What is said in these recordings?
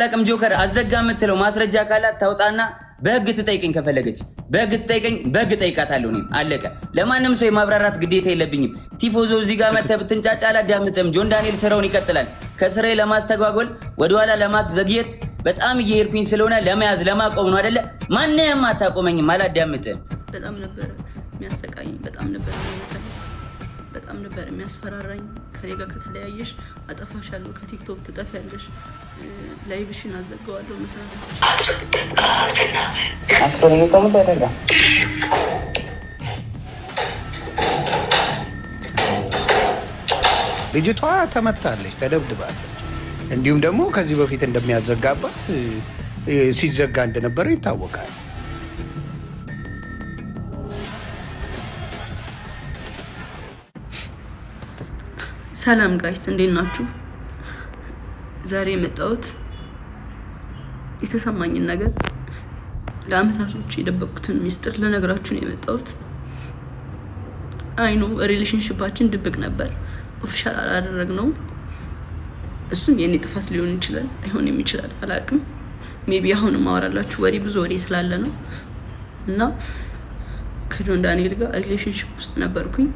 አላቅም። ጆከር አዘጋ የምትለው ማስረጃ ካላት ታውጣና በህግ ትጠይቀኝ። ከፈለገች በህግ ትጠይቀኝ፣ በህግ ጠይቃታለሁ። እኔም አለቀ። ለማንም ሰው የማብራራት ግዴታ የለብኝም። ቲፎዞ እዚህ ጋር መተህ ብትንጫጫ አላዳምጥም። ጆን ዳንኤል ስራውን ይቀጥላል። ከስራዬ ለማስተጓጎል፣ ወደኋላ ለማስዘግየት በጣም እየሄድኩኝ ስለሆነ ለመያዝ ለማቆም ነው አይደለ? ማንም አታቆመኝም። አላዳምጥም። በጣም ነበር የሚያሰቃኝ። በጣም ነበር የሚመታኝ። በጣም ነበር የሚያስፈራራኝ። ከኔ ጋር ከተለያየሽ አጠፋሻለሁ፣ ከቲክቶክ ትጠፊያለሽ፣ live ሽን አዘጋዋለሁ፣ መስራት። አይደለም። ልጅቷ ተመታለች፣ ተደብድባለች። እንዲሁም ደግሞ ከዚህ በፊት እንደሚያዘጋባት፣ ሲዘጋ እንደነበረ ይታወቃል። ሰላም guys፣ እንዴት ናችሁ? ዛሬ የመጣሁት የተሰማኝን ነገር፣ ለአመታቶች የደበቅኩትን ሚስጥር ልነግራችሁ ነው የመጣሁት። I know relationship ኣችን ድብቅ ነበር፣ official አላደረግነውም። እሱም የእኔ ጥፋት ሊሆን ይችላል፣ አይሆንም ይችላል፣ አላቅም። Maybe አሁን ማወራላችሁ ወሬ ብዙ ወሬ ስላለ ነው። እና ከጆን ዳንኤል ጋር relationship ውስጥ ነበርኩኝ።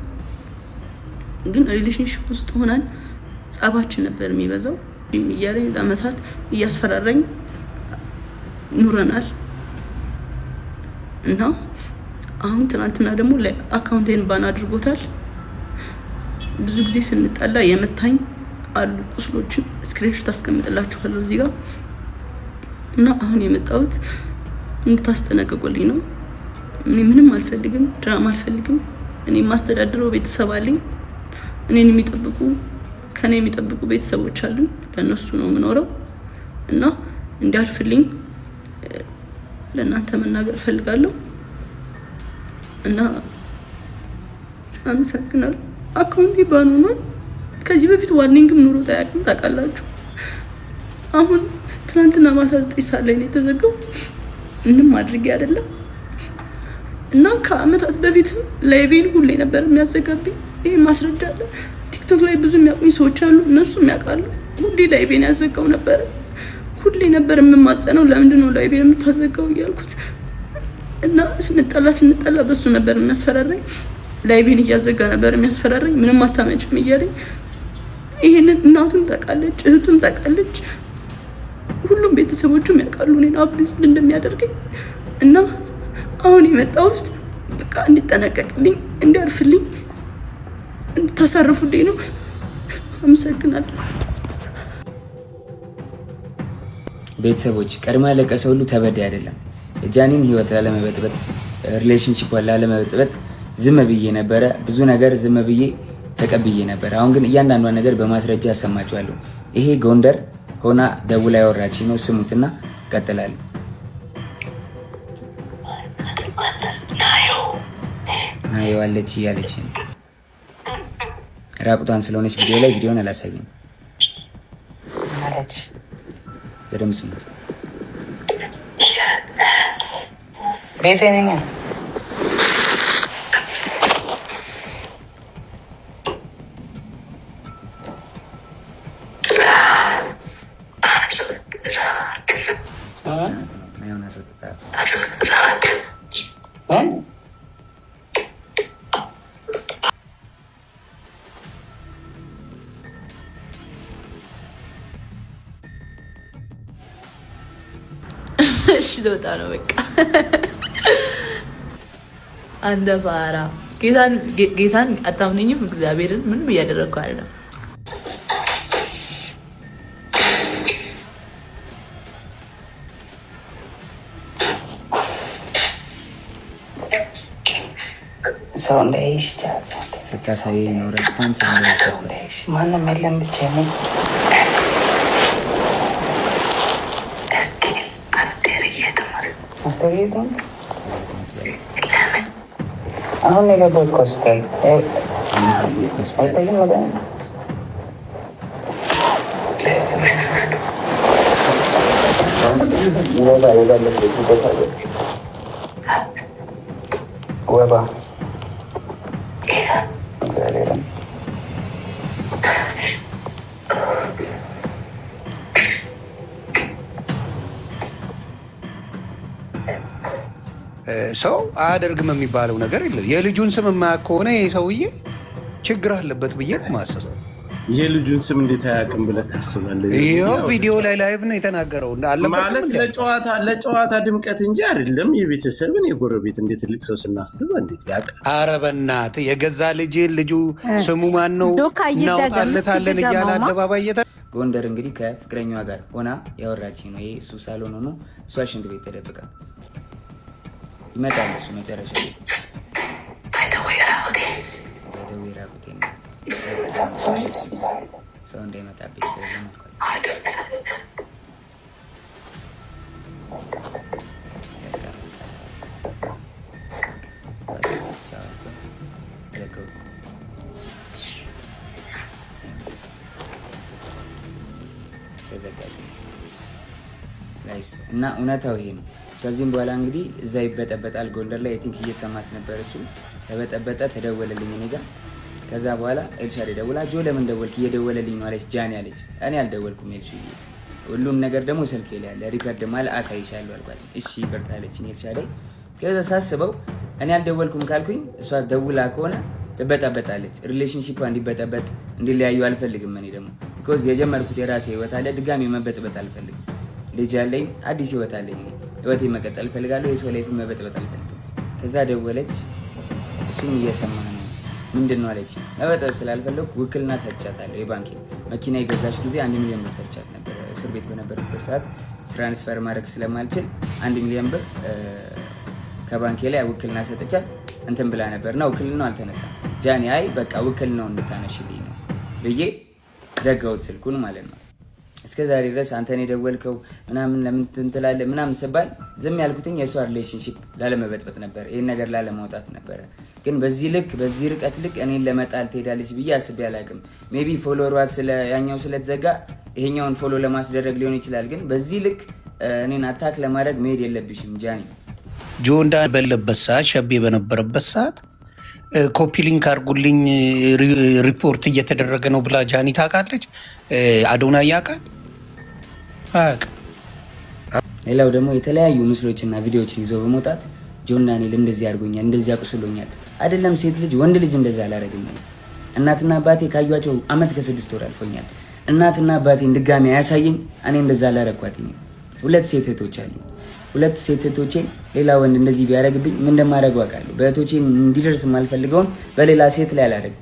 ግን relationship ውስጥ ሆነን ጸባችን ነበር የሚበዛው እያለኝ ለአመታት እያስፈራራኝ ኑረናል። እና አሁን ትናንትና ደግሞ account ኤን ban አድርጎታል። ብዙ ጊዜ ስንጣላ የመታኝ አሉ ቁስሎችን፣ screenshot አስቀምጥላችኋለሁ እዚህ ጋር። እና አሁን የመጣሁት እንድታስጠነቅቁልኝ ነው። እኔ ምንም አልፈልግም፣ ድራማ አልፈልግም። እኔ የማስተዳድረው ቤተሰብ አለኝ። እኔን የሚጠብቁ፣ ከኔ የሚጠብቁ ቤተሰቦች አሉኝ። ለእነሱ ነው የምኖረው እና እንዲያርፍልኝ ለእናንተ መናገር እፈልጋለሁ እና አመሰግናለሁ። Account ኤ ban ሆኗል። ከዚህ በፊት warning ም ኑሮ አያውቅም፣ ታውቃላችሁ። አሁን ትናንትና ማታ 9 ሰዓት ላይ ነው የተዘጋው። ምንም አድርጌ አይደለም እና ከአመታት በፊትም live ኤን ሁሌ ነበር የሚያዘጋብኝ። ይህ ማስረጃ አለ። ቲክቶክ ላይ ብዙ የሚያውቁኝ ሰዎች አሉ፣ እነሱም ያውቃሉ። ሁሌ live ኤን ያዘጋው ነበረ። ሁሌ ነበር የምማጸነው፣ ለምንድን ነው live ኤን የምታዘጋው እያልኩት። እና ስንጠላ ስንጠላ በሱ ነበር የሚያስፈራራኝ። Live ኤን እያዘጋ ነበር የሚያስፈራራኝ። ምንም አታመጭም እያለኝ። ይሄንን እናቱም ታውቃለች፣ እህቱም ታውቃለች፣ ሁሉም ቤተሰቦቹም ያውቃሉ እኔን abuse እንደሚያደርገኝ። እና አሁን የመጣሁት በቃ እንዲጠነቀቅልኝ፣ እንዲያርፍልኝ፣ እንድታሳርፉልኝ ነው። አመሰግናለሁ። ቤተሰቦች፣ ቀድሞ ያለቀሰ ሁሉ ተበዳይ አይደለም። የጃኒን ህይወት ላለመበጥበጥ፣ relationship ላለመበጥበጥ ዝም ብዬ ነበረ። ብዙ ነገር ዝም ብዬ ተቀብዬ ነበር። አሁን ግን እያንዳንዷን ነገር በማስረጃ አሰማችኋለሁ። ይሄ ጎንደር ሆና ደውላ ያወራች ነው። ስሙትና ቀጥላለሁ። ናየዋለች እያለች ነው። ራቁቷን ስለሆነች ቪዲዮ ላይ ቪዲዮን አላሳይም። በደምብ ስሙት። ቤቴ ነኝ። እሺ ልወጣ ነው በቃ። አንተ ፋራ፣ ጌታን አታምነኝም? እግዚአብሔርን ምንም እያደረግኩ አይደለም። ሰው እንዳይሽ። ስታሳይ ኖረ። ማንም የለም፣ ብቻዬን ነኝ። አስቴር አሁን የገባሁት ሆስፒታል አይታይም ወደ ወባ፣ እግዚአብሔርን። ሰው አያደርግም የሚባለው ነገር የለም። የልጁን ስም የማያውቅ ከሆነ ይህ ሰውዬ ችግር አለበት ብዬ ነው የማስበው። የልጁን ስም እንዴት አያውቅም ብለህ ታስባለህ? ይኸው ቪዲዮ ላይ live ነው የተናገረው። ማለት ለጨዋታ ድምቀት እንጂ አይደለም። የቤተሰብን የጎረቤት እንዴት ትልቅ ሰው ስናስብ እንዴት ያውቃል? ኧረ በእናትህ የገዛ ልጅን ልጁ ስሙ ማን ነው እናውጣለታለን እያለ አደባባይ ጎንደር እንግዲህ ከፍቅረኛዋ ጋር ሆና ያወራችኝ ነው። ይሄ እሱ ሳሎን ሆኖ እሷ ሽንት ቤት ተደብቃ ይመጣል። እሱ መጨረሻ ራቁቴን ሰው እንዳይመጣብኝ ስል ዘጋሁት። ተዘጋ guys እና እውነታው ይሄ ነው። ከዚህም በኋላ እንግዲህ እዛ ይበጠበጣል። ጎንደር ላይ I think እየሰማት ነበር። እሱ ተበጠበጠ፣ ተደወለልኝ እኔ ጋር። ከዛ በኋላ ኤልሻ ደውላ ጆ ለምን ደወልክ? እየደወለልኝ ነው አለች። ጃኒ አለች። እኔ አልደወልኩም ኤልሹ፣ ሁሉም ነገር ደግሞ ስልኬ ላይ ያለ record ማለ አሳይሻለሁ አልኳት። እሺ ይቅርታ አለችኝ ኤልሻዳይ። ከዛ ሳስበው እኔ አልደወልኩም ካልኩኝ እሷ ደውላ ከሆነ ትበጠበጣለች። Relationship እንዲበጠበጥ እንዲለያዩ አልፈልግም። እኔ ደግሞ because የጀመርኩት የራሴ ህይወት አለ። ድጋሚ መበጥበጥ አልፈልግም። ልጅ አለኝ፣ አዲስ ህይወት አለኝ። እኔ ህይወቴ መቀጠል እፈልጋለሁ። የሰው life መበጥበጥ አልፈልግም። ከዛ ደወለች። እሱም እየሰማ ነው። ምንድን ነው አለች። መበጥበጥ ስላልፈለኩ ውክልና ሰጥቻታለሁ። የባንኬ መኪና የገዛች ጊዜ 1 ሚሊዮን ብር ሰጥቻት ነበር። እስር ቤት በነበርኩበት ሰዓት transfer ማድረግ ስለማልችል 1 ሚሊዮን ብር ከባንኬ ላይ ውክልና ሰጥቻት እንትን ብላ ነበር እና ውክልናው አልተነሳም። ጃኒ አይ በቃ ውክልናው እንድታነሽልኝ ነው ብዬ ዘጋሁት ስልኩን ማለት ነው። እስከ ዛሬ ድረስ አንተን የደወልከው ምናምን ለምን ትላለህ ምናምን ስባል ዝም ያልኩትኝ የእሷ relationship ላለመበጥበጥ ነበር፣ ይህን ነገር ላለማውጣት ነበረ። ግን በዚህ ልክ በዚህ ርቀት ልክ እኔን ለመጣል ትሄዳለች ብዬ አስቤ አላውቅም። Maybe follower ዋ ያኛው ስለተዘጋ ይሄኛውን follow ለማስደረግ ሊሆን ይችላል። ግን በዚህ ልክ እኔን attack ለማድረግ መሄድ የለብሽም ጃኒ። ጆንዳ በለበት ሰዓት ሸቤ በነበረበት ሰዓት copy link አድርጉልኝ ሪፖርት እየተደረገ ነው ብላ ጃኒ ታውቃለች። አዶናይ ያውቃል አያውቅም? ሌላው ደግሞ የተለያዩ ምስሎችና ቪዲዮዎችን ይዞ በመውጣት ጆን ዳንኤል እንደዚህ አድርጎኛል፣ እንደዚህ አቁስሎኛል። አይደለም ሴት ልጅ ወንድ ልጅ እንደዛ አላደረግም። እናትና አባቴ ካዩቸው አመት ከ6 ወር አልፎኛል። እናትና አባቴን ድጋሚ አያሳየኝ። እኔ እንደዛ አላረኳትኝም። ሁለት ሴት እህቶች አሉኝ። ሁለት ሴት እህቶቼን ሌላ ወንድ እንደዚህ ቢያደርግብኝ ምን እንደማደርገው አውቃለሁ። በእህቶቼ እንዲደርስ የማልፈልገውን በሌላ ሴት ላይ አላደርግም።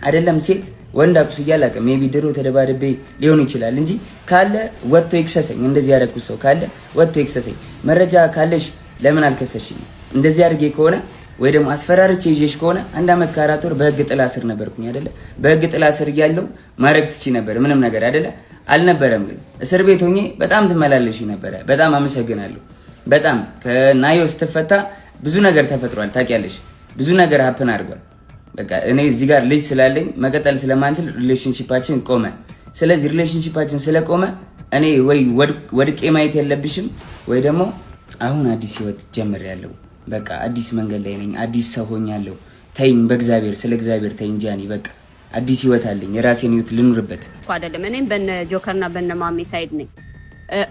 አይደለም ሴት ወንድ አቁስዬ አላውቅም። Maybe ድሮ ተደባድቤ ሊሆን ይችላል እንጂ ካለ ወጥቶ ይክሰሰኝ። እንደዚህ ያደረኩት ሰው ካለ ወጥቶ ይክሰሰኝ። መረጃ ካለሽ ለምን አልከሰሽኝ? እንደዚህ አድርጌ ከሆነ ወይ ደግሞ አስፈራርቼ ይዤሽ ከሆነ አንድ አመት ከ4 ወር በህግ ጥላ ስር ነበርኩኝ አይደለ? በህግ ጥላ ስር እያለሁ ማድረግ ትቺ ነበር ምንም ነገር አይደለ? አልነበረም። ግን እስር ቤት ሆኜ በጣም ትመላለሽ ነበረ። በጣም አመሰግናለሁ። በጣም ከናዮ ስትፈታ ብዙ ነገር ተፈጥሯል። ታውቂያለሽ፣ ብዙ ነገር happen አድርጓል። በቃ እኔ እዚህ ጋር ልጅ ስላለኝ መቀጠል ስለማንችል relationship ኣችን ቆመ። ስለዚህ relationship ኣችን ስለቆመ እኔ ወይ ወድቄ ማየት የለብሽም ወይ ደግሞ አሁን አዲስ ህይወት ጀምሬያለሁ። በቃ አዲስ መንገድ ላይ ነኝ። አዲስ ሰው ሆኛለሁ። ተይኝ፣ በእግዚአብሔር ስለ እግዚአብሔር ተይኝ ጃኒ። በቃ አዲስ ህይወት አለኝ። የራሴን ህይወት ልኑርበት። አይደለም እኔም በነ ጆከርና በነ ማሜ side ነኝ።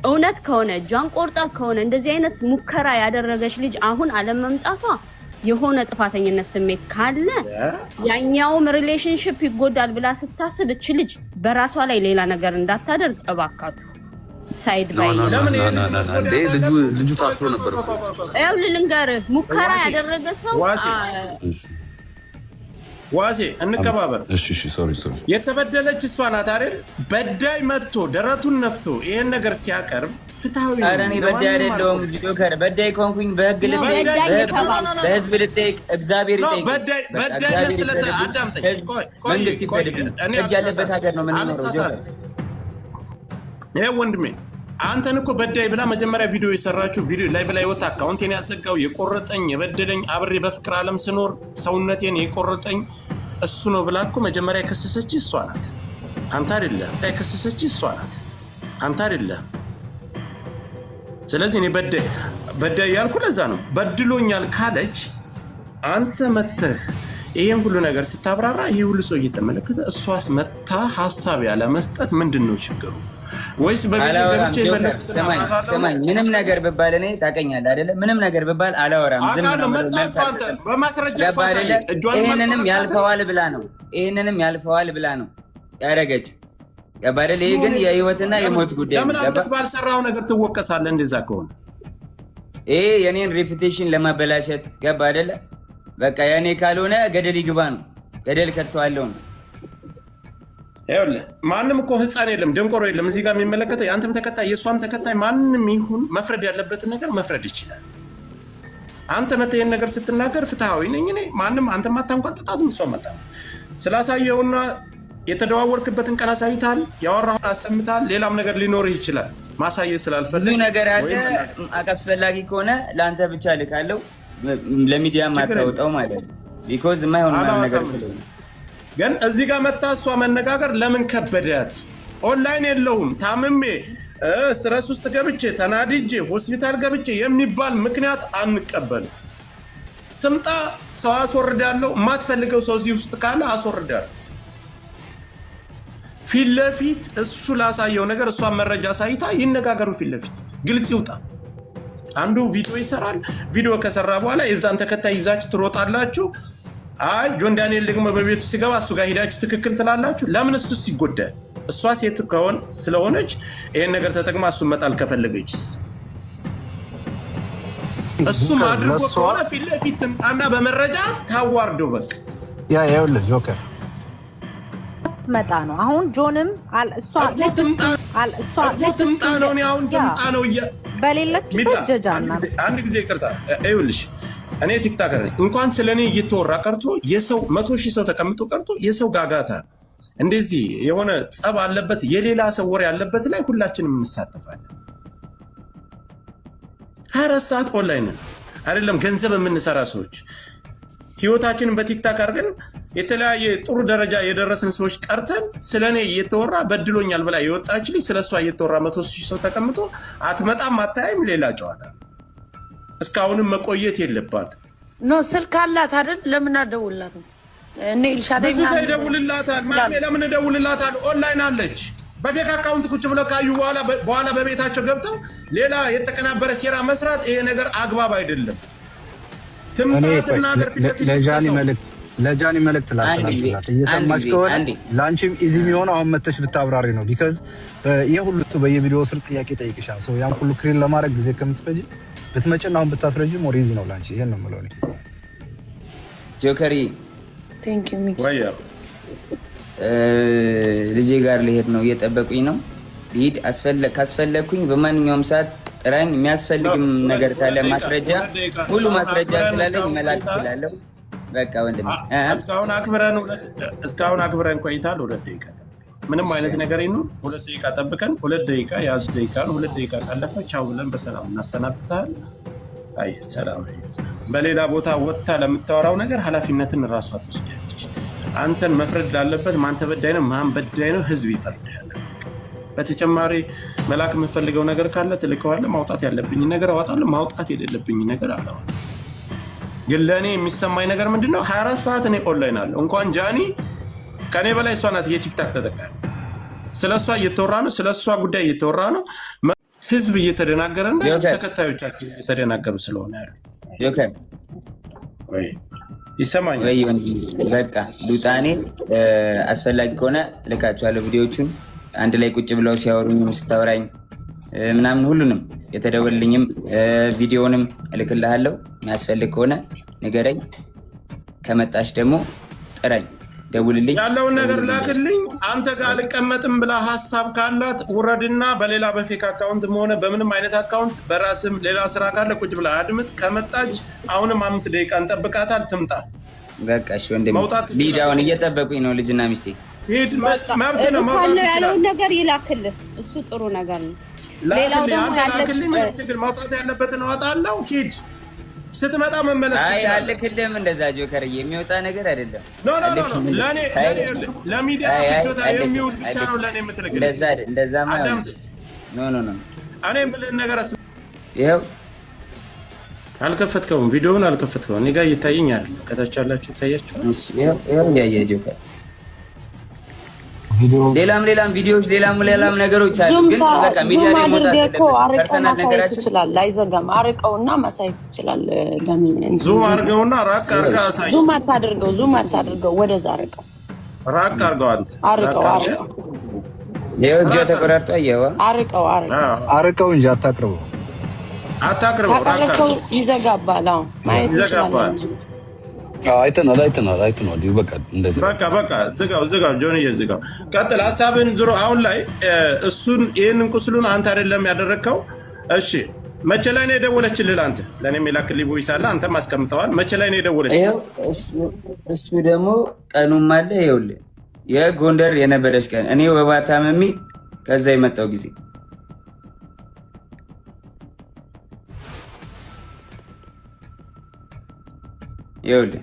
እውነት ከሆነ እጇን ቆርጣ ከሆነ እንደዚህ አይነት ሙከራ ያደረገች ልጅ አሁን አለመምጣቷ የሆነ ጥፋተኝነት ስሜት ካለ ያኛውም relationship ይጎዳል ብላ ስታስብ እች ልጅ በራሷ ላይ ሌላ ነገር እንዳታደርግ እባካችሁ side by ልጁ ታስሮ ነበር። ያው ልንገርህ፣ ሙከራ ያደረገ ሰው ዋሴ እንከባበር። Sorry sorry። የተበደለች እሷ ናት አይደል? በዳይ መጥቶ ደረቱን ነፍቶ ይሄን ነገር ሲያቀርብ ፍትሐዊ ነው። ኧረ እኔ በዳይ አይደለሁም ጆከር። በዳይ ከሆንኩኝ በህግ ልጠየቅ፣ በህዝብ ልጠየቅ፣ እግዚአብሔር ይጠይቅ። በዳይነት ስለ አዳምጠኝ፣ መንግስት ይፈርድብኝ። ህግ ያለበት ሀገር ነው የምንኖረው ጆከር። ይሄ ወንድሜ አንተን እኮ በዳይ ብላ መጀመሪያ ቪዲዮ የሰራችው ቪዲዮ ላይ በላይ ወጣ። Account ኤን ያዘጋው የቆረጠኝ የበደለኝ አብሬ በፍቅር ዓለም ስኖር ሰውነቴን የቆረጠኝ እሱ ነው ብላ እኮ መጀመሪያ የከሰሰች እሷ ናት፣ አንተ አይደለም። የከሰሰች እሷ ናት፣ አንተ አይደለም። ስለዚህ እኔ በዳይ በዳይ ያልኩ ለዛ ነው። በድሎኛል ካለች አንተ መተህ ይሄን ሁሉ ነገር ስታብራራ ይሄ ሁሉ ሰው እየተመለከተ እሷስ መታ ሀሳብ ያለ መስጠት ምንድን ነው ችግሩ? ወይስ በቤት አላወራም። ገብቼ ጆከር የፈለኩትን ስማኝ አብራራለሁ? ስማኝ፣ ምንም ነገር ብባል እኔ ታውቀኛለህ አይደለ? ምንም ነገር ብባል አላወራም። ዝም ነው አውቃለሁ። የምለው፣ መጣ መልስ እኮ አንተ አልሰጥም። በማስረጃ እኮ ገባህ አሳየኝ። አይደለ? እጇን ይህንንም አልቆረጣትም። ያልፈዋል ብላ ነው፣ ይህንንም ያልፈዋል ብላ ነው ያደረገችው። ገባህ አይደለ? ይህ ግን የህይወትና የሞት ጉዳይ ለምን ነው። አንተስ ገባህ? ባልሰራው ነገር ትወቀሳለህ? እንደዛ ከሆነ ይሄ የኔን reputation ለማበላሸት፣ ገባህ አይደለ? በቃ የኔ ካልሆነ ገደል ይግባ ነው፣ ገደል ከተዋለው ነው። ይኸውልህ ማንም እኮ ህፃን የለም፣ ደንቆሮ የለም። እዚህ ጋር የሚመለከተው የአንተም ተከታይ የእሷም ተከታይ ማንም ይሁን መፍረድ ያለበትን ነገር መፍረድ ይችላል። አንተ መተህ ይሄን ነገር ስትናገር ፍትሐዊ ነኝ እኔ፣ ማንም አንተም አታንቋጥጣትም፣ እሷም አታንቋ ስላሳየውና የተደዋወርክበትን ቀን አሳይተሃል፣ ያወራኸውን አሰምተሃል። ሌላም ነገር ሊኖርህ ይችላል። ማሳየት ብዙ ስላልፈለግ ነገር አለ። ወይም መናገር አስፈላጊ ከሆነ ለአንተ ብቻ ልካለው፣ ለሚዲያ ችግር የለም። ማታወጣው ማለት ነው። Because የማይሆን ነገር አላወጣም። ስለሆነ። ግን እዚህ ጋር መታ እሷ መነጋገር ለምን ከበዳት? ኦንላይን የለውም፣ ታምሜ stress ውስጥ ገብቼ ተናድጄ ሆስፒታል ገብቼ የሚባል ምክንያት አንቀበልም። ትምጣ፣ ሰው አስወርዳለሁ። የማትፈልገው ሰው እዚህ ውስጥ ካለ አስወርዳለሁ። ፊት ለፊት እሱ ላሳየው ነገር እሷን መረጃ አሳይታ ይነጋገሩ። ፊት ለፊት ግልጽ ይውጣ። አንዱ ቪዲዮ ይሰራል። ቪዲዮ ከሰራ በኋላ የዛን ተከታይ ይዛችሁ ትሮጣላችሁ። አይ ጆን ዳንኤል ደግሞ በቤቱ ሲገባ እሱ ጋር ሄዳችሁ ትክክል ትላላችሁ። ለምን እሱስ ይጎዳል? እሷ ሴት ከሆን ስለሆነች ይሄን ነገር ተጠቅማ እሱን መጣል ከፈለገችስ እሱም ጆከር አድርጎ ለእሷ ከሆነ ፊት ለፊት ትምጣና በመረጃ ታዋርደው በቃ። Yeah፣ ይኸውልህ ጆከር፣ ስትመጣ ነው። አሁን ጆንም እሷ እኮ ትምጣ እሷ እኮ ትምጣ ነው። እኔ አሁን ትምጣ ነው እያ በሌለችበት ሚጣ ጀጃ አንድ ጊዜ፣ አንድ ጊዜ ይቅርታ፣ ይኸውልሽ እኔ TikToker ነኝ። እንኳን ስለ እኔ እየተወራ ቀርቶ የሰው 100,000 ሰው ተቀምጦ ቀርቶ የሰው ጋጋታ እንደዚህ የሆነ ጸብ አለበት የሌላ ሰው ወሬ ያለበት ላይ ሁላችንም እንሳተፋለን። 24 ሰዓት ኦንላይን ነን። አይደለም ገንዘብ የምንሰራ ሰዎች፣ ህይወታችንን በ TikTok አድርገን የተለያየ ጥሩ ደረጃ የደረስን ሰዎች ቀርተን ስለ እኔ እየተወራ በድሎኛል ብላ የወጣች ልጅ ስለ እሷ እየተወራ 100,000 ሰው ተቀምጦ አትመጣም፣ አታይም፣ ሌላ ጨዋታ። እስካሁንም መቆየት የለባት። No፣ ስልክ አላት አይደል? ለምን አደውልላትም? እኔ ኤልሻዳይ ብዙ ሰው ምናምን ይደውልላታል። ማሜ ለምን እደውልላታል? ኦንላይን አለች። በ fake account ቁጭ ብለው ካዩ በኋላ በኋላ በቤታቸው ገብተው ሌላ የተቀናበረ ሴራ መስራት ይሄ ነገር አግባብ አይደለም። ትምጣ፣ እኔ ቆይ ትናገር ፊት ለፊት። ለጃኒ ሰው መልእክት ለጃኒ መልእክት አንድ ጊዜ ላስተላልፍላት። አንድ እየሰማች ጊዜ ከሆነ አንዴ ለአንቺም easy የሚሆነው አሁን መተሽ ብታብራሪ ነው። Because ይህ ሁሉ በየቪዲዮ ስር ጥያቄ ጠይቅሻል። So ያን ሁሉ clear ለማድረግ ጊዜ ከምትፈጅ ብትመጭና አሁን ብታስረጅ more easy ነው ለአንቺ። ይሄን ነው የምለው እኔ። ጆከሪ። Thank you ሚኪ። ወይ ልጄ ጋር ልሄድ ነው፣ እየጠበቁኝ ነው። ልሂድ። ካስፈለግኩኝ በማንኛውም ሰዓት ጥራኝ። የሚያስፈልግም ነገር ካለ ማስረጃ፣ ሁሉ ማስረጃ ስላለኝ መላክ እችላለሁ። በቃ ወንድሜ እ? እስካሁን አክብረን ቆይታል። 2 ደቂቃ ጠብቀን ምንም አይነት ነገር ይኑር 2 ደቂቃ ጠብቀን 2 ደቂቃ የያዙ ደቂቃ ነው። 2 ደቂቃ ካለፈ ቻው ብለን በሰላም እናሰናብታል። አይ ሰላም። በሌላ ቦታ ወጥታ ለምታወራው ነገር ኃላፊነትን ራሷ ትወስዳለች። አንተን መፍረድ ላለበት ማን ተበዳይ ነው ማን በዳይ ነው ህዝብ ይፈርዳል። በተጨማሪ መላክ የምፈልገው ነገር ካለ ትልከዋለህ። ማውጣት ያለብኝ ነገር አወጣለሁ። ማውጣት የሌለብኝ ነገር አላወጣም። ግን ለእኔ የሚሰማኝ ነገር ምንድን ነው? 24 ሰዓት እኔ ኦንላይን አለ። እንኳን ጃኒ ከእኔ በላይ እሷ ናት የ TikTok ተጠቃሚ። ስለ እሷ እየተወራ ነው። ስለ እሷ ጉዳይ እየተወራ ነው። ህዝብ እየተደናገረ እና ጆከር። ተከታዮቻችን እየተደናገሩ ስለሆነ ያሉት ጆከር። ወይ ይሰማኛል። ወይ ወንድሜ፣ በቃ ሉጣኔ አስፈላጊ ከሆነ ልካችኋለሁ ቪዲዮቹን፣ አንድ ላይ ቁጭ ብለው ሲያወሩኝም ስታወራኝ ምናምን ሁሉንም የተደወልኝም ቪዲዮንም እልክልሃለሁ። የሚያስፈልግ ከሆነ ንገረኝ። ከመጣሽ ደግሞ ጥራኝ፣ ደውልልኝ። ያለውን ነገር ላክልኝ። አንተ ጋር አልቀመጥም ብላ ሀሳብ ካላት ውረድና በሌላ በ fake account ም ሆነ በምንም አይነት account በራስም ሌላ ስራ ካለ ቁጭ ብላ አድምጥ። ከመጣች አሁንም 5 ደቂቃ እንጠብቃታል። ትምጣ። በቃ እሺ ወንድሜ፣ መውጣት ልሂድ። ትችላለህ። አሁን እየጠበቁኝ ነው ልጅና ሚስቴ። ሂድ፣ መብት ነው። መውጣት እልካለሁ ትችላለህ። ያለውን ነገር ይላክልህ። እሱ ጥሩ ነገር ነው። ሌላው ላክልኝ፣ ደግሞ አንተ ያለች ላክልኝ። ምንም ችግር ማውጣት ያለበትን እወጣለሁ። ሂድ። ስትመጣ መመለስ አይ ትችላለህ። አልክልህም። እንደዛ ጆከርዬ የሚወጣ ነገር አይደለም። No, no, no, no። አልክልህም። ለእኔ አይ ለእኔ ለሚዲያ አይ አይ ፍጆታ አልክልህም፣ የሚውል ብቻ ነው አልክልህም። ለእኔ የምትልክልኝ። እንደዛ አይደል፣ እንደዛማ አይሆንም። አዳምጥ። No, no, no። እኔ የምልህን ነገር ይኸው። አልከፈትከውም፣ ቪዲዮውን አልከፈትከውም። እኔ ጋር እየታየኝ አይደለም። ከታች ያላችሁ ይታያችኋል። እሺ፣ ይኸው ይኸው እያየህ ጆከር። ቪዲዮ ሌላም ሌላም ቪዲዮዎች፣ ሌላም ሌላም ነገሮች አሉ። Zoom ግን በቃ ሚዲያ Zoom ላይ መውጣት አድርገህ እኮ የለበትም። አርቀህ Personal ማሳየት ነገራችን ትችላለህ። አይዘጋም። አርቀውና ማሳየት ትችላለህ። ለምን እንትን Zoom አድርገውና ራቅ አድርገህ አሳይ። Zoom አታድርገው፣ zoom አታድርገው፣ ወደዛ አርቀው፣ ራቅ አድርገው አንተ ራቅ አርቀው፣ አድርገህ። አርቀው፣ ይኸው እጇ ተቆራርጦ አየኸዋ። አርቀው፣ አርቀው። አርቀው እንጂ አታቅርበው። አታቅርበው፣ ራቅ ካቀረብከው አድርገው። ይዘጋባል። አዎ ማየት ይዘጋባል። እንችላለን። አይተናል፣ አይተናል፣ አይተናል። በቃ እንደዚህ በቃ በቃ፣ ዝጋው ዝጋው፣ ጆንዬ ዝጋው። ቀጥል ሀሳብን። ዞሮ አሁን ላይ እሱን ይህንን ቁስሉን አንተ አይደለም ያደረግከው። እሺ፣ መቼ ላይ ነው የደወለችልህ? አንተ ለእኔም የላክልኝ voice አለ፣ አንተም አስቀምጠዋል። መቼ ላይ ነው የደወለችልህ? ይኸው እሱ ደግሞ ቀኑም አለ። ይኸውልህ የጎንደር የነበረች ቀን እኔ ወባ ታምሜ ከዛ የመጣው ጊዜ። ይኸውልህ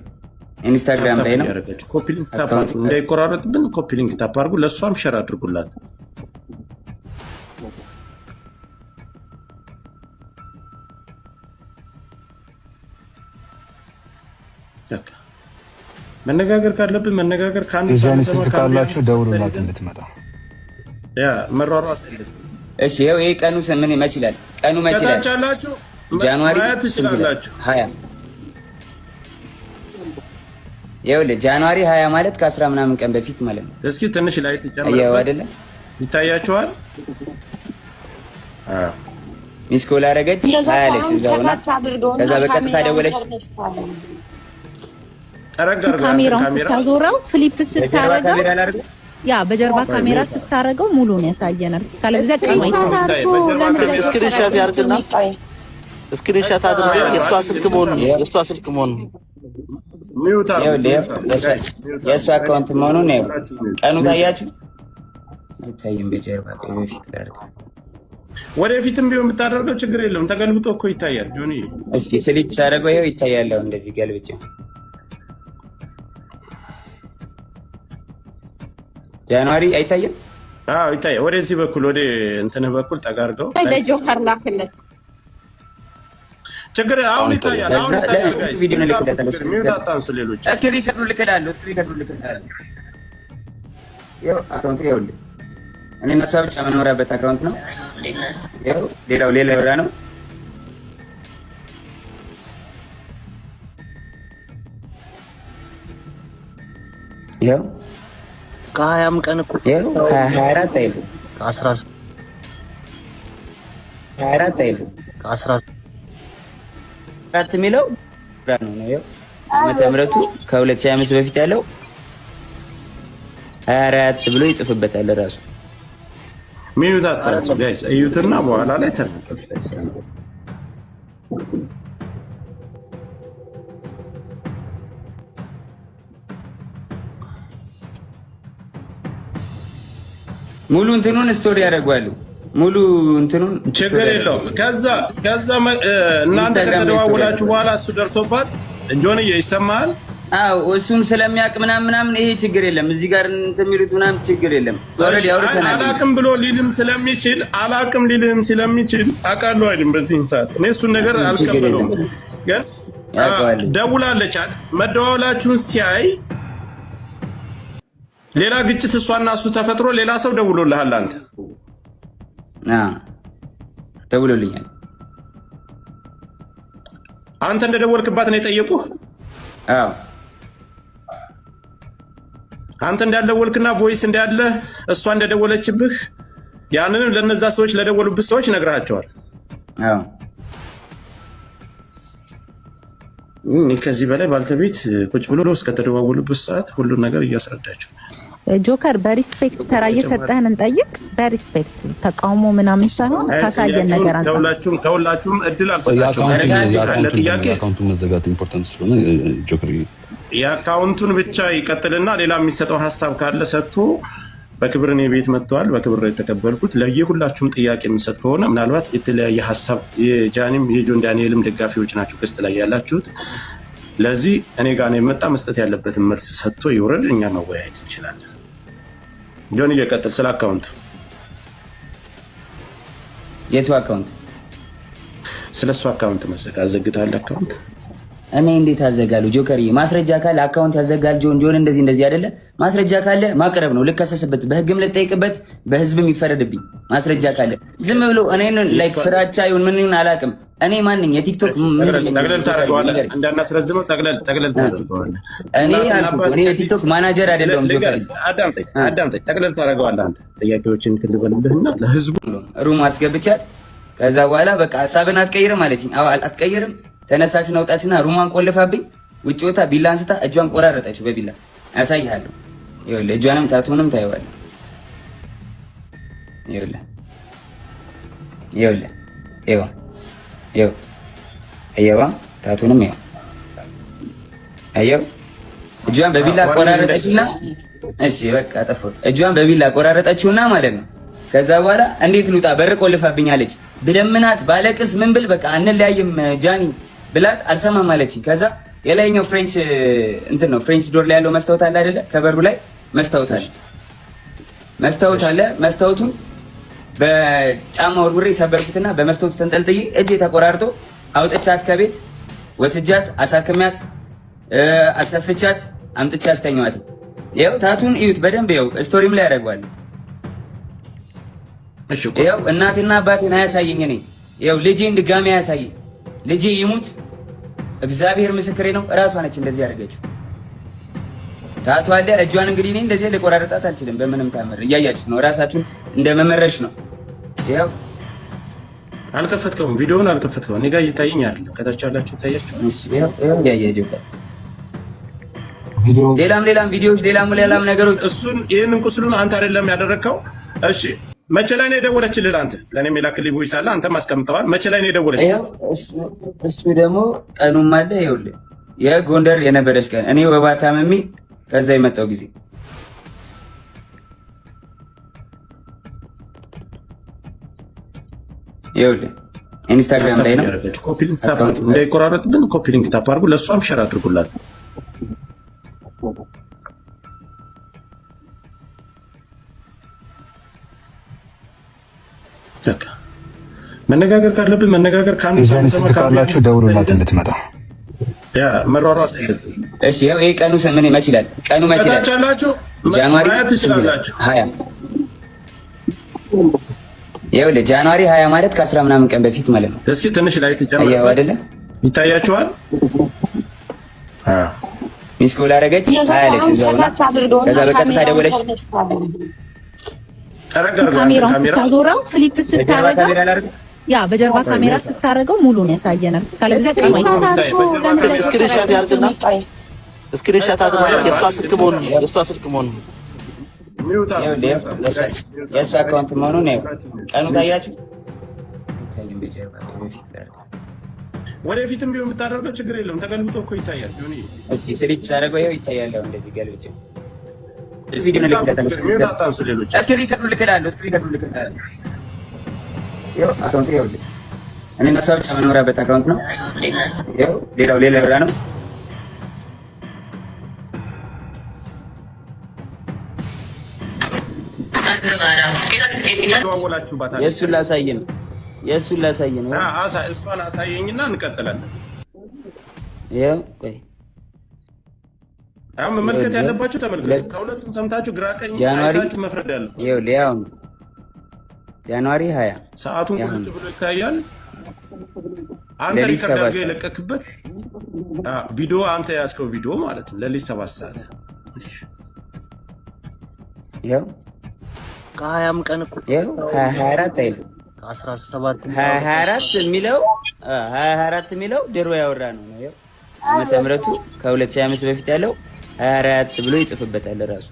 ኢንስታግራም ላይ ነው። ያደረገችው copy link tap አድርጉ፣ እንዳይቆራረጥብን copy link tap አድርጉ። ለእሷም share አድርጉላት። በቃ መነጋገር ካለብን መነጋገር፣ ከአንዱ የጃኒ ሳንሰማ ስልክ ከአንዱ ካላችሁ ያንዱ ደውሉላት ይዘን እንድትመጣ። ያ መሯሯጥ የለብንም። እሺ ይኸው ይሄ ቀኑ ምን መች ይላል? ቀኑ መች ይላል? ከታች ያላችሁ January ማየት ስንት ይላል? ትችላላችሁ። 20። ይኸውልህ January 20 ማለት ከ10 ምናምን ቀን በፊት ማለት ነው። እስኪ ትንሽ ላይ አየኸው ትጨምርበት አይደለ? ይታያችኋል። አዎ። Missed call አደረገች እንደዛ 20 አለች ሳይሆን እዛው ሆና። ከታች አድርገውና ከዛ በቀጥታ ካሜራውን ደወለች። ጨርሰህ ጠረግ አድርገው ያንተን ካሜራውን ካሜራ። ስታዞረው flip በጀርባ ስታረገው ካሜራ ላድርገው። ያ በጀርባ ካሜራ ስታረገው ሙሉን ያሳየናል። ካለዚያ ቀኑ Screenshot አይታይም። አድርጎ በጀርባ ለምን ካሜራ ለጆከር Screenshot ያርግና የሚታይ? Screenshot አድርጎ የእሷ ስልክ መሆኑን Mute አድርጉ፣ ይኸውልህ Mute አድርጉ guys፣ mute የእሷ አድርጉ። Account መሆኑን ይኸው ሁላችሁ mute ቀኑ mute። ታያችሁ አይታይም። በጀርባ ቆይ በፊት ላድርገው። ወደፊትም ቢሆን ብታደርገው ችግር የለውም። ተገልብጦ እኮ ይታያል ጆኒ። እስኪ flip ሳደርገው ይኸው ይታያል። አሁን እንደዚህ ገልብጬ January አይታይም። አዎ ይታያል። ወደዚህ በኩል ወደ እንትንህ በኩል ጠጋ አድርገው። ለጆከር ላክለት። ችግር አሁን ይታያል። አሁን ለዛ ይታያል። Guys ቪዲዮ Mute አድርጉ፣ ልክለታለሁ። ችግር mute አታንሱ። ሌሎች እስኪ record ኡ ልክላለሁ። እስኪ record ኡ ልክላለሁ። ይኸው account ኡ ይኸውልህ እኔ እና እሷ ብቻ የምኖራበት account ነው። ይኸው ሌላው ሌላ ወራ ነው። ይኸው ከ20ም ቀን እኮ ይኸው 24 አይልም፣ ከ10 24 አይልም፣ ከ10 አራት የሚለው ነው ነው። ይኸው ዓመተ ምሕረቱ ከ2025 በፊት ያለው 24 ብሎ ይጽፍበታል ራሱ። Mute አታንሱ guys። እዩትና በኋላ ላይ ተናገሩ። ሙሉ እንትኑን story ያደርጓሉ። ሙሉ እንትኑን ችግር የለውም። ከዛ እናንተ ኢንስታግራም ላይ story ከተደዋወላችሁ በኋላ እሱ ደርሶባት ጆንዬ ይሰማሃል? አዎ እሱም ስለሚያውቅ ምናምን ምናምን ይሄ ችግር የለም። እዚህ ጋር እንትን የሚሉት ምናምን ችግር የለም። Already አውርተናል። አላቅም ብሎ ሊልም ስለሚችል፣ አላቅም ሊልም ስለሚችል አውቃለሁ አይልም። በዚህን ሰዓት እኔ እሱን ነገር ችግር አልቀበለውም። የለም። ግን ያውቀዋል። ደውላለች አይደል? መደዋወላችሁን ሲያይ ሌላ ግጭት እሷና እሱ ተፈጥሮ ሌላ ሰው ደውሎልሃል አንተ። አዎ ደውሎልኛል። አንተ እንደደወልክባት ነው የጠየቁህ? አዎ። አንተ እንዳልደወልክና voice እንዳለ እሷ እንደደወለችብህ ያንንም ለነዛ ሰዎች ለደወሉብህ ሰዎች ነግረሃቸዋል። አዎ። እኔ ከዚህ በላይ ባልተቤት ቁጭ ብሎ እስከተደዋወሉበት ሰዓት ሁሉን ነገር እያስረዳቸው ጆከር፣ በ respect ተራ እየሰጠህን እንጠይቅ። በ respect ተቃውሞ ምናምን ሳይሆን ካሳየን ነገር አንጻር። ከሁላችሁም እድል አልሰጣቸውም። ለጥያቄ የ account ኡን መዘጋት important ስለሆነ ጆከር የ account ኡን ብቻ ይቀጥልና ሌላ የሚሰጠው ሀሳብ ካለ ሰጥቶ በክብር እኔ ቤት መጥተዋል። በክብር ነው የተቀበልኩት። ለየሁላችሁም ጥያቄ የሚሰጥ ከሆነ ምናልባት የተለያየ ሀሳብ የጃኒም የጆን ዳንኤልም ደጋፊዎች ናቸው guest ላይ ያላችሁት። ለዚህ እኔ ጋር ነው የመጣ፣ መስጠት ያለበትን መልስ ሰጥቶ ይውረድ። እኛ መወያየት እንችላለን። ጆን እየቀጥል ስለ account ኡ። የቱ account? ስለ እሱ account መዘጋ አዘግተሃል account። እኔ እንዴት አዘጋለሁ? ጆከርዬ ማስረጃ ካለ account ያዘጋል። ጆን ጆን እንደዚህ እንደዚህ አይደለ? ማስረጃ ካለ ማቅረብ ነው። ልከሰስበት፣ በህግም ልጠይቅበት፣ በህዝብም ይፈረድብኝ። ማስረጃ ካለ ዝም ብሎ እኔን like ፍራቻ ይሁን ምን ይሁን አላውቅም። እኔ ማንኝ የቲክቶክ ጠቅለል ታደርገዋለህ፣ እንዳናስረዝመው ጠቅለል ጠቅለል ታደርገዋለህ። እኔ አልኩህ፣ እኔ የቲክቶክ ማናጀር አይደለሁም። ጆከር። አዳምጠኝ አዳምጠኝ፣ ጠቅለል ታደርገዋለህ። አንተ ጥያቄዎችን እንትን ልበልልህና ለህዝቡ Room አስገብቻት ከዛ በኋላ በቃ ሀሳብን አትቀይርም አለችኝ። አዎ አትቀይርም። ተነሳችና ወጣችና room ኧን ቆልፋብኝ ውጭ ወታ ቢላ አንስታ እጇን ቆራረጠችው በቢላ። አሳይሃለሁ። ይኸውልህ እጇንም tattoo ንም ታየዋለህ። ይኸውልህ ይኸውልህ ይኸው ይኸው አየዋ tattoo ንም ይኸው አየው እጇን በቢላ ቆራረጠችውና፣ እሺ በቃ ጠፋሁት። እጇን በቢላ ቆራረጠችውና ማለት ነው። ከዛ በኋላ እንዴት ልውጣ በር ቆልፋብኛለች። ብለምናት ባለቅስ ምን ብል በቃ አንለያይም ጃኒ ብላት አልሰማም አለችኝ። ከዛ የላይኛው French እንትን ነው፣ French door ላይ ያለው መስታወት አለ አይደለ? ከበሩ ላይ መስታወት አለ፣ መስታወት አለ። መስታወቱን በጫማ ወርውሬ ሰበርኩትና በመስታወቱ ተንጠልጥዬ እጄ ተቆራርጦ አውጥቻት ከቤት ወስጃት አሳክሚያት አሰፍቻት አምጥቼ አስተኛዋት። ይኸው tattoo ን እዩት በደንብ፣ ይኸው story ም ላይ ያደርገዋል። ይኸው እናቴና አባቴን አያሳየኝ። እኔ ይኸው ልጄን ድጋሚ አያሳየኝ። ልጄ ይሙት፣ እግዚአብሔር ምስክሬ ነው። እራሷ ነች እንደዚህ ያደረገችው። Tattoo አለ እጇን። እንግዲህ እኔ እንደዚህ ልቆራረጣት አልችልም በምንም ታምር። እያያችሁት ነው። እራሳችሁን እንደ መመረሽ ነው። ይኸው። አልከፈትከውም፣ ቪዲዮውን አልከፈትከውም። እኔ ጋር እየታየኝ አይደለም። ከታች ያላችሁ ይታያችኋል። እሺ፣ ይኸው ይኸው እያያችሁ ሌላም ሌላም ቪዲዮዎች፣ ሌላም ሌላም ነገሮች። እሱን ይህንን ቁስሉን አንተ አይደለም ያደረግከው። እሺ፣ መቼ ላይ ነው የደወለችልህ? አንተ ለእኔም የላክልኝ voice አለ፣ አንተም አስቀምጠዋል። መቼ ላይ ነው የደወለችልህ? ይኸው እሱ ደግሞ ቀኑም አለ። ይኸውልህ የጎንደር የነበረች ቀን፣ እኔ ወባ ታምሜ ከዛ የመጣው ጊዜ። ይኸውልህ ኢንስታግራም ላይ ነው። እንዳይቆራረጥ ግን copy link tap አድርጉ፣ ለእሷም share አድርጉላት። በቃ መነጋገር ካለብን መነጋገር ከአንድ የጃኒ ስልክ ካላችሁ ደውሉላት እንድትመጣ። ያ መሯሯጥ። እሺ፣ ይኸው ይሄ ቀኑ ምን መች ይላል? ቀኑ መች ይላል? ከታች ያላችሁ January ማየት ትችላላችሁ። 20። ይኸውልህ January 20 ማለት ከ10 ምናምን ቀን በፊት ማለት ነው። እስኪ ትንሽ ላይ አየኸው ትጨምርበት አይደለ? ይታያችኋል። Missed call አደረገች አለች እዛውና ከዛ በቀጥታ ደወለች። ጠረግ አድርገው አንተ ካሜራውን ካሜራ ስታዞረው flip በጀርባ ስታረገው ካሜራ ላድርግ? ያ በጀርባ ካሜራ ስታረገው ሙሉን ያሳየናል። ካለዚያ ቀኑ አይታይም። Screenshot ያድርግና screenshot አድርጎ የእሷ ስልክ መሆኑን Mute አድርጉ። ይኸውልህ የእሷ account መሆኑን ይኸው ቀኑ ታያችሁ። አይታይም። በጀርባ በፊት ላድርግ። ወደፊትም ቢሆን ብታደርገው ችግር የለም። ተገልብጦ እኮ ይታያል። ጆኒ። እስኪ flip ሳደርገው ይኸው ይታያል። አሁን እንደዚህ ገልብጬ ቪዲዮ ልክለታለሁ። Mute አታንሱ ሌሎች። Screen record ኡ ልክላለሁ። Screen record ኡ ልክላለሁ። ይኸው account ይኸውልህ፣ እኔ እና እሷ ብቻ የምኖራበት account ነው። ይኸው ሌላው ሌላ ብራ ነው። ተደዋወላችሁባታል። የእሱን ላሳይ ነው። የእሱን ላሳይ ነው። እሷን አሳየኝና እንቀጥላለን። ይኸው ቆይ። አሁን መመልከት ያለባችሁ ተመልከቱ። ሁለት ከሁለቱም ሰምታችሁ ግራ ቀኝ January አይታችሁ መፍረድ ያለባችሁ። ይኸውልህ ያው ነው January 20 ሰዓቱን ያሁን ቁጭ ብሎ ይታያል። አንተ ሌሊት record 7 አድርገህ ሰዓት። የለቀክበት ቪዲዮ፣ አንተ የያዝከው ቪዲዮ ማለት ነው። ሌሊት 7 ሰዓት። ይኸው። ከ20ም ቀን እኮ ይኸው 2024 አይልም። ከ17 2024 የሚለው፣ 2024 የሚለው ድሮ ያወራ ነው። ይኸው ዓመተ ምሕረቱ ከ2025 በፊት ያለው 24 ብሎ ይጽፍበታል ራሱ።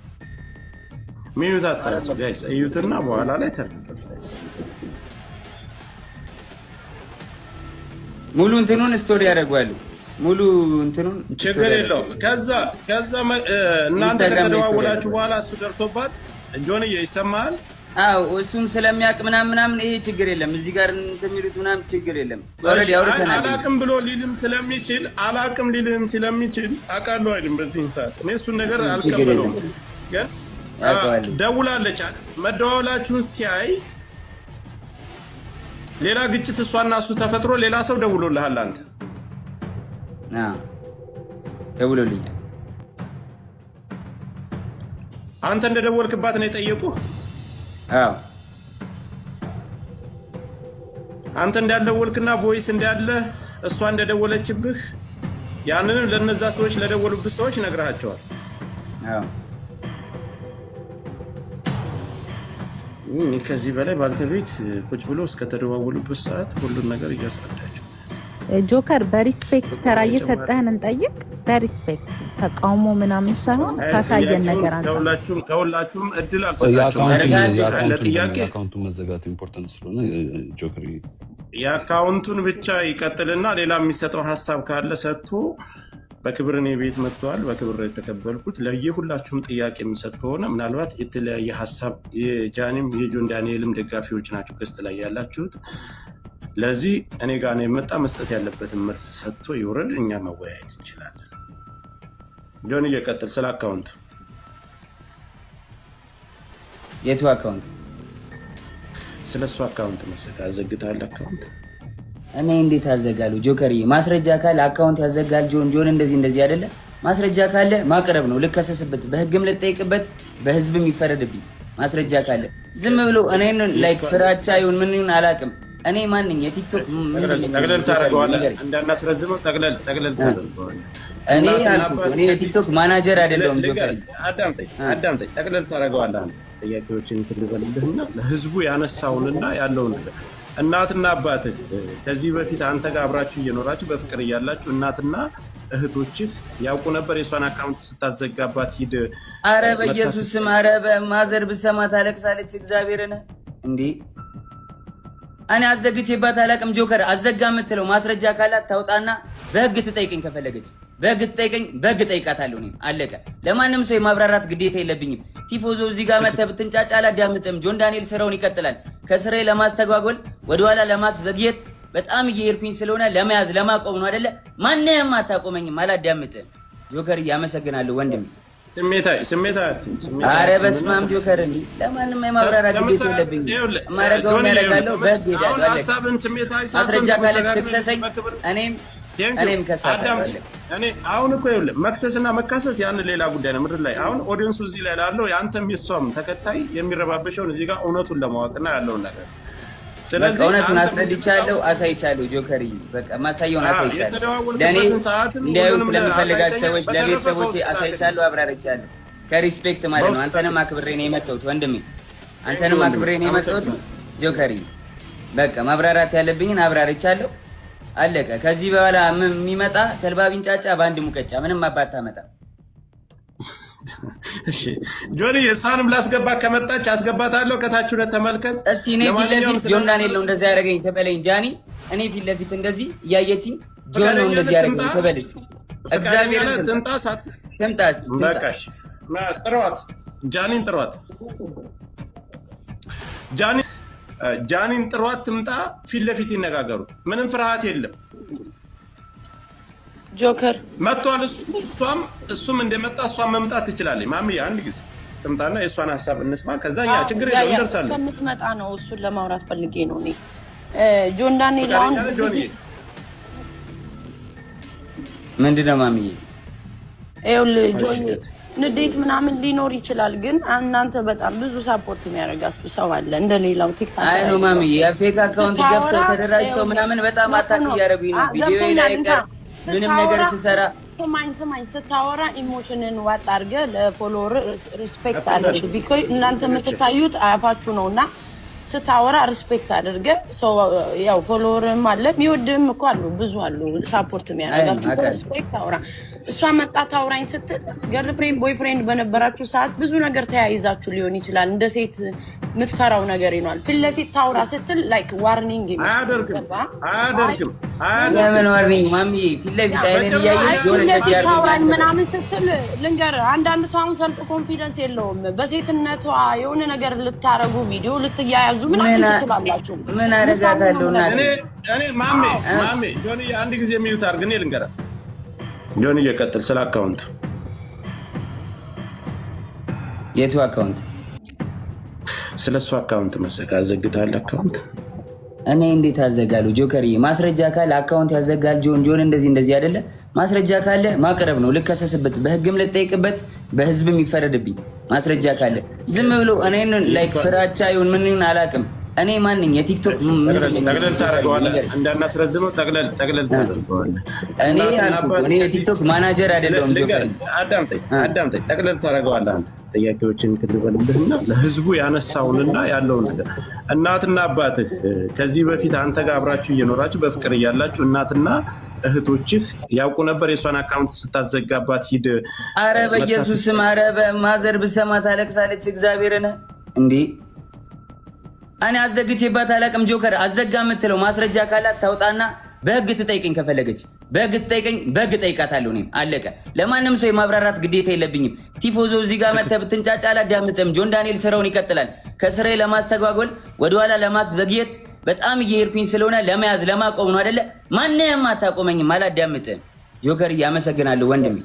Mute አታንሱ guys፣ እዩትና በኋላ ላይ ተርፍ። ሙሉ እንትኑን story ያደርጓሉ። ሙሉ እንትኑን ችግር የለውም። ከዛ እናንተ ኢንስታግራም ላይ ከተደዋወላችሁ በኋላ እሱ ደርሶባት ጆንዬ ይሰማሃል? አዎ፣ እሱም ስለሚያውቅ ምናምን ምናምን ይሄ ችግር የለም። እዚህ ጋር እንትን የሚሉት ምናምን ችግር የለም። Already አውርተናል። አላቅም ብሎ ሊልም ስለሚችል፣ አላቅም ሊልም ስለሚችል፣ አውቃለሁ አይልም። በዚህን ሰዓት እኔ እሱን ነገር ችግር አልቀበለውም። የለም። ግን ያውቀዋል። ደውላለች፣ መደዋወላችሁን ሲያይ ሌላ ግጭት እሷና እሱ ተፈጥሮ ሌላ ሰው ደውሎልሃል አንተ። አዎ። ደውሎልኛል። አንተ እንደደወልክባት ነው የጠየቁህ? አዎ። አንተ እንዳልደወልክና voice እንዳለ እሷ እንደደወለችብህ ያንንም ለነዛ ሰዎች ለደወሉብህ ሰዎች ነግረሃቸዋል። አዎ። እኔ ከዚህ በላይ ባልተቤት ቁጭ ብሎ እስከተደዋወሉበት ሰዓት ሁሉን ነገር እያስረዳቸው ጆከር፣ በ respect ተራ እየሰጠህን እንጠይቅ። በ respect ተቃውሞ ምናምን ሳይሆን ካሳየን ነገር አንጻር። ከሁላችሁም እድል አልሰጣችሁም። ለጥያቄ የ account ኡ መዘጋት important ስለሆነ ጆከር። የ account ኡን ብቻ ይቀጥልና ሌላ የሚሰጠው ሀሳብ ካለ ሰጥቶ በክብር እኔ ቤት መጥተዋል። በክብር የተቀበልኩት ለየሁላችሁም ጥያቄ የሚሰጥ ከሆነ ምናልባት የተለያየ ሀሳብ የጃኒም የጆን ዳንኤልም ደጋፊዎች ናቸው guest ላይ ያላችሁት። ለዚህ እኔ ጋር ነው የመጣ መስጠት ያለበትን መልስ ሰጥቶ ይውረድ። እኛ መወያየት እንችላለን። ጆን እየቀጥል ስለ account ኡ። የቱ account? ስለ እሱ account መሰለህ አዘግተሃል account። እኔ እንዴት አዘጋለሁ? ጆከርዬ፣ ማስረጃ ካለ account ያዘጋል። ጆን ጆን እንደዚህ እንደዚህ አይደለ? ማስረጃ ካለ ማቅረብ ነው። ልከሰስበት፣ በህግም ልጠይቅበት፣ በህዝብም ይፈረድብኝ። ማስረጃ ካለ ዝም ብሎ እኔን like ፍራቻ ይሁን ምን ይሁን አላውቅም። እኔ ማንኝ የቲክቶክ ጠቅለል ታደርገዋለህ፣ እንዳናስረዝመው ጠቅለል ጠቅለል ታደርገዋለህ። እኔ አልኩህ፣ እኔ የቲክቶክ ማናጀር አይደለሁም ጆከር። አዳምጠኝ አዳምጠኝ፣ ጠቅለል ታደርገዋለህ። አንተ ጥያቄዎችን እንትን ልበልልህና ለህዝቡ ያነሳውንና ያለውን ነገር እናትና አባትህ ከዚህ በፊት አንተ ጋር አብራችሁ እየኖራችሁ በፍቅር እያላችሁ እናትና እህቶችህ ያውቁ ነበር የእሷን account ስታዘጋባት ሂድ? አረ በኢየሱስ ስም፣ አረ በማዘር ብሰማ ታለቅሳለች። እግዚአብሔርን እንዴ እኔ አዘግቼባት አላውቅም። ጆከር፣ አዘጋ የምትለው ማስረጃ ካላት ታውጣና በህግ ትጠይቀኝ። ከፈለገች በህግ ትጠይቀኝ፣ በህግ ጠይቃታለሁ። እኔም አለቀ። ለማንም ሰው የማብራራት ግዴታ የለብኝም። ቲፎዞ እዚህ ጋር መተህ ብትንጫጫ አላዳምጥም። ጆን ዳንኤል ስራውን ይቀጥላል። ከስራዬ ለማስተጓጎል ወደኋላ ለማስዘግየት በጣም እየሄድኩኝ ስለሆነ ለመያዝ ለማቆም ነው አይደለ? ማንንም አታቆመኝም። አላዳምጥም። ጆከር እያመሰግናለሁ ወንድሜ። ስሜታዊ ስሜታዊ አትሁን። አረ በስመ አብ ጆከር፣ እንዲህ ለማንም የማብራራት ግዴታ የለብኝም። የማደርገውን ያደርጋለሁ። በህግ ሄዳለሁ። ሀሳብን ስሜታዊ ሳትሆን ማስረጃ ካለ ትክሰሰኝ፣ እኔም ከሳታለሁ። እኔ አሁን እኮ ይኸውልህ መክሰስና መካሰስ ያን ሌላ ጉዳይ ነው። ምድር ላይ አሁን audience ኡ እዚህ ላይ ላለው የአንተም የሷም ተከታይ የሚረባበሸውን እዚህ ጋር እውነቱን ለማወቅና ያለውን ነገር ስለዚህ እውነቱን አስረድቻለሁ፣ አሳይቻለሁ። ጆከርዬ በቃ ማሳየውን አሳይቻለሁ። ለእኔ እንዲያዩት ለምፈልጋቸው ሰዎች ለቤተሰቦቼ አሳይቻለሁ፣ አብራርቻለሁ። ከ respect ማለት ነው። አንተንም አክብሬ ነው የመጣሁት ወንድሜ፣ አንተንም አክብሬ ነው የመጣሁት ጆከርዬ። በቃ ማብራራት ያለብኝን አብራርቻለሁ። አለቀ። ከዚህ በኋላ የሚመጣ ተልባ ቢንጫጫ በአንድ ሙቀጫ ምንም አባት ታመጣ። ጆኒ፣ እሷንም ላስገባ ከመጣች አስገባታለሁ። ከታች ሁለት ተመልከት እስኪ። እኔ ፊት ለፊት ጆን ዳንኤል ነው እንደዚህ ያደረገኝ ትበለኝ ጃኒ። እኔ ፊት ለፊት እንደዚህ እያየችኝ ጆን ነው እንደዚህ ያደረገኝ ትበል እስኪ። እግዚአብሔር ትምጣ ትምጣ እስኪ ትምጣ። ጥሯት፣ ጃኒን ጥሯት፣ ጃኒን ጥሯት ትምጣ። ፊት ለፊት ይነጋገሩ። ምንም ፍርሃት የለም። ጆከር መጥቷል። እሷም እሱም እንደመጣ እሷም መምጣት ትችላለች። ማሚዬ አንድ ጊዜ ትምጣና የእሷን ሀሳብ እንስማ። ከዛ እኛ ችግር የለውም እንደርሳለን። እስከምትመጣ ነው እሱን ለማውራት ፈልጌ ነው እኔ ጆን ዳንኤል አሁን ምንድን ነው ማሚዬ? ይኸውልህ ጆኒ፣ ንዴት ምናምን ሊኖር ይችላል፣ ግን እናንተ በጣም ብዙ support የሚያደርጋችሁ ሰው አለ። እንደ ሌላው ቲክታክ አይ ነው ማሚዬ፣ የ fake account ገብተው ተደራጅተው ምናምን በጣም attack እያደረጉኝ ነው። ቪዲዮ ላይ ምንም ነገር ስሰራ ስማኝ ስማኝ፣ ስታወራ emotion ን ዋጥ አድርገህ ለ follower respect አድርግ። Because እናንተ የምትታዩት አፋችሁ ነው እና ስታወራ respect አድርገህ ሰው ያው follower ም አለ የሚወድህም እኮ አሉ፣ ብዙ አሉ support የሚያደርጋችሁ። Respect አውራ። እሷ መጣ ታውራኝ ስትል girlfriend boyfriend በነበራችሁ ሰዓት ብዙ ነገር ተያይዛችሁ ሊሆን ይችላል። እንደ ሴት የምትፈራው ነገር ይኗል። ፊት ለፊት ታውራ ስትል like warning አያደርግም አያደርግም። ለምን warning ማሚዬ? ፊት ለፊት አይኔን እያየች ፊት ለፊት ታውራኝ ምናምን ስትል ልንገርህ፣ አንዳንድ ሰው አሁን self confidence የለውም። በሴትነቷ የሆነ ነገር ልታረጉ ቪዲዮ ልትያያዙ ምናምን ትችላላችሁ። ምን አደርጋታለሁ? እኔ ማሜ ማሜ ጆኒ አንድ ጊዜ mute አድርግ፣ እኔ ልንገራት። ጆኒ እየቀጥል ስለ account ኡ። የቱ account? ስለ እሱ account መሰለህ አዘግተሃል account። እኔ እንዴት አዘጋለሁ? ጆከርዬ፣ ማስረጃ ካለ account ያዘጋል። ጆን ጆን እንደዚህ እንደዚህ አይደለ? ማስረጃ ካለ ማቅረብ ነው። ልከሰስበት፣ በህግም ልጠይቅበት፣ በህዝብም ይፈረድብኝ። ማስረጃ ካለ ዝም ብሎ እኔን like ፍራቻ ይሁን ምን ይሁን አላውቅም። እኔ ማንኝ የቲክቶክ ጠቅለል ታደርገዋለህ፣ እንዳናስረዝመው ጠቅለል ጠቅለል ታደርገዋለህ። እኔ እኔ የቲክቶክ ማናጀር አይደለሁም። ጆከር። አዳምጠኝ አዳምጠኝ፣ ጠቅለል ታደርገዋለህ አንተ። ጥያቄዎችን እንትን ልበልልህና ለህዝቡ ያነሳውንና ያለውን ነገር፣ እናትና አባትህ ከዚህ በፊት አንተ ጋር አብራችሁ እየኖራችሁ በፍቅር እያላችሁ እናትና እህቶችህ ያውቁ ነበር የእሷን account ስታዘጋባት ሂድ? አረ በኢየሱስ ስም፣ አረ በማዘር ብሰማ ታለቅሳለች። እግዚአብሔርን እንዴ፣ እኔ አዘግቼባት አላውቅም። ጆከር፣ አዘጋ የምትለው ማስረጃ ካላት ታውጣና በህግ ትጠይቀኝ። ከፈለገች በህግ ትጠይቀኝ፣ በህግ ጠይቃታለሁ። እኔም አለቀ። ለማንም ሰው የማብራራት ግዴታ የለብኝም። ቲፎዞ፣ እዚህ ጋር መተህ ብትንጫጫ አላዳምጥም። ጆን ዳንኤል ስራውን ይቀጥላል። ከስራዬ ለማስተጓጎል፣ ወደኋላ ለማስዘግየት በጣም እየሄድኩኝ ስለሆነ ለመያዝ ለማቆም ነው አይደለ? ማንም አታቆመኝም። አላዳምጥም። ጆከር፣ እያመሰግናለሁ ወንድሜ።